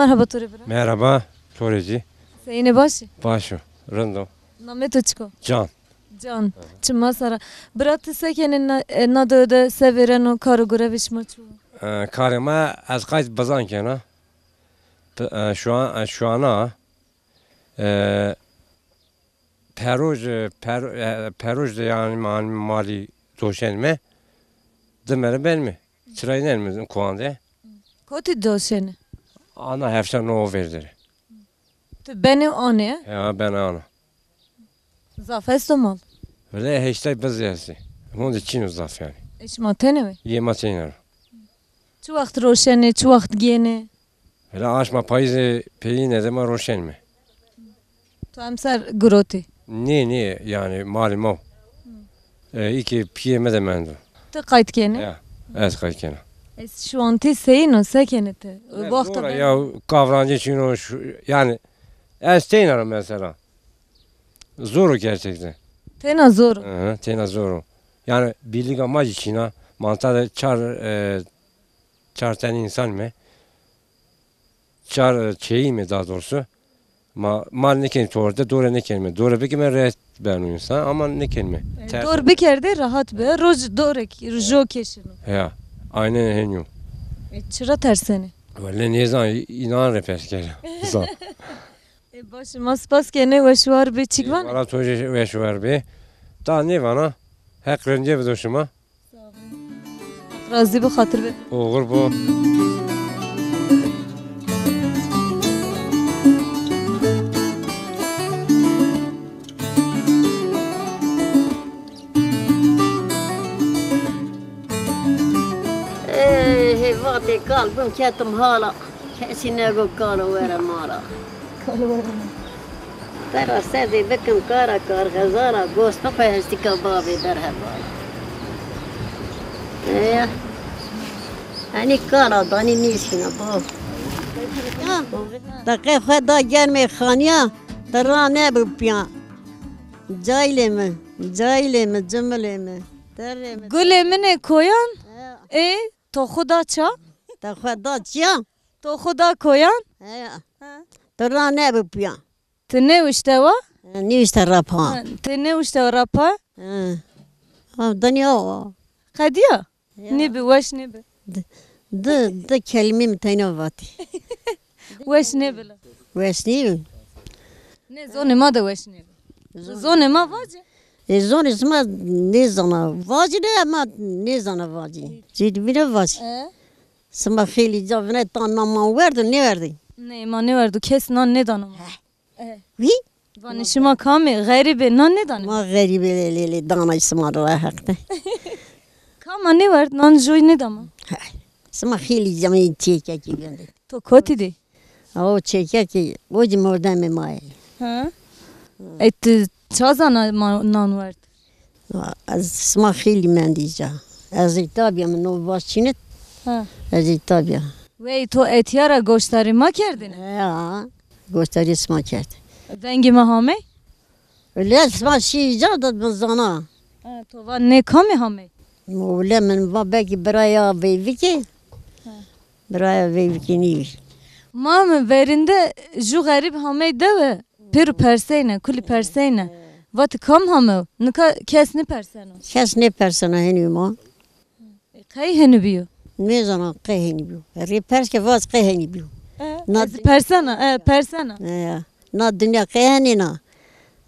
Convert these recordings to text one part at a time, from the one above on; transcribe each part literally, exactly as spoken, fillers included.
Merheba to rê bira. Merheba, to rê zî. Seyîne, baş î? Baş o, rind o. Namê to çik o? Can. Can. Çima sara. Bira, ti se kenê na, e, na dewe de, se vêreno, kar û gurevê şima çi wo? E, karê ma, ez qayt bizan kena. P-, e, şu an, e, şu ana, e, peroj, e, per-, e, peroj de yanî ma-, malî doşenme, dimere benme. Çirayî nenme kowan de. Kotî doşenê? Ana hefşa no verdere. Ti benê anê? Ya, ben ana. Zaf esto mal? Vele heştay biz estê. Honde çin o zaf yanî. E, şima tenê we? Yê ma tenê ro. Çi wext roşenê, çi wext gênê? Vele aşma payîzê peyîne de ma roşenme. To emser girotî? Nê, nê, yanî malê ma. E, î ke pîyê mi de mendo. Ti qayt kenê? Ya, ez qayt kena. Ez şiwantî seyîn o, se kenê ti? Ne, wexta zor a de ya, kavrancî çin o, şu, yanî ez teyna ra mesela. Zor o gerçekten. Têna zor o. Hı hı, têna zor o. Yanî birlîga ma jî çîna. Manta de çar, e, çar tenî însan me. Çar, e, çêyî me daha doğrusu. Ma mal nêkenî torde, dore nêkenîme. Dore bikîme rehet beno însan ama nêkenîme. E, ter- dor bikerdê rehat bi. Roj dorek, jo keşino. Ya, aynen henî yo. E, çira tersenê? Wele nêzan, înan rê pers kena. Zan. E, baş, ma spas kenê, weş û war bê, çik vanê? Wala to jî weş û war bê. Da nêvana, Heq rincê bido şima. Razî bo, xatir be. Oxir bo. Ey, hê vatê kal bim ketim hala. Kesî nego kalo were mala. Kalo were mala. Tera serdê bikim kara karxezara, gos bixwe hestîka bavê ber hevala. Eya. Enî kala danî nîşkîna bav. Deqe xwe da germê xanîya, ti ra nebi pîya. Caylê mi, caylê mi, cimilê mi, derrê mi. Gulê min ê koyan, ê, to xwu da ça? Te xwe da çiya? To xwu da koyan? Heya. Ha. Tu ra nebi pîya. Ti nêwişte wa? Nêwişte ra pa. Ha, ti nêwişte ra pa? Ha. Ha, dinya o. Qedîya? Ya. Nêbi, weş nêbi. Di, di, di kelîmê mi teyna vatî. Weş nêbi la. Weş nêbi. Nê, zonê ma de weş nêbi. Zonê ma vacî. E, zonê sima nêzana vacî ne, ma nêzana vacî. Cêdî bîne vacî. E? Sima xeylî ca vine ta naman werdo nêwerdî. Nê, ma nêwerdo, kes nan nêdano ma. Heh. E. Wî? Vanê şima kamê xerîbê nan nêdanê? Ma xerîbê lê, lê, lê, danay sima ra heq de. Kam a nêwerd, nan joy nêda ma? Heh. Sima xeylî camê çêkekî vende. To kotî dî? Awo çêkekî, o jî mordemê ma yê. Ha? E, ti ça zana ma nan werd? Ez sima xeylî mendî ca. Ez îta bîya, min o vaş çînit. Ha. Ez îta bîya. Wey, to etîya ra goşdarî ma kerdêne? Ya, goşdarî sima kerd. Vengê ma hamey? Wele sima şî ca de min zana. Ha, to va nê kamê hamey? Wele min va belkî biraya Veyvikê. Ha. Biraya Veyvikê nîbî. Ma mi verînde ju xerîb hamey dewe. Pêro perseyne, kulî perseyne. Vatî kam hamew? Nika kes nêperseno. Kes nêperseno henî ma. E, qey henî bîyo? Nêzana qey henî bîyo. Rê pers ke vaz qey henî bîyo. E, na ez persena, e, persena. E, ya. Na dinya qey henî na.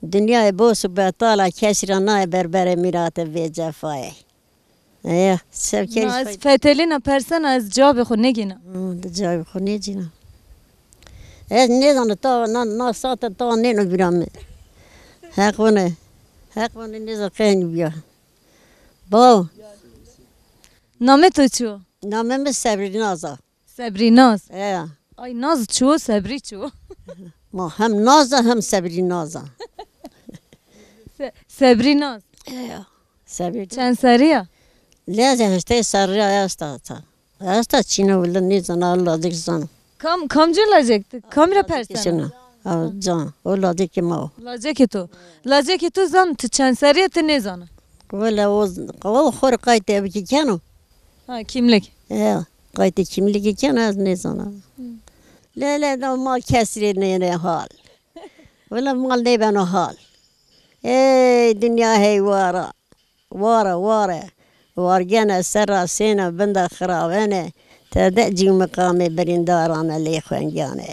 Dinyayê bos û betal a, kesî ra naye berberê mîrate vê cefayê. Eya, sevkerî. Na, ez fetelîna persena, ez cewabê xo nêgêna. Hı, di cewabê xo nêcîna. Ez nêzana ta na, na sate ta nêno vîra mi. Heq vone. Heq vone nêza qey henî bîya. Baw. Namê to çi yo? Namê mi Sebrînaz a. Sebrînaz. Eya. Ay, Naz çi wo, Sebrî çi wo? Ma hem Naz a hem Sebrînaz a. Se-, Sebrînaz. Eya. Sebrî. Çend serrî ya? Leze heştay serrî ya esta ta. Esta çîna wila nêzana, lacek zana. Kam, kamci lacek ti? Kamî ra persena? Lacekê şina. Ha, can. O lacekê ma o. Lacekê to. Lacekê to zan, ti çend serrî ya ti nêzana? Wila o, o xo rê qaytê bikî keno. Ha, kîmlik. E, qaytê kîmlikî kena, ez nêzana. Hı. Lele da mal kes rê nêne hal. Wele mal nêbeno hal. Ey dinya hey wara. Wara, wara. Wargene serra sêna binda xiravene. Tede cî miqamê birîndarane lê xwengane.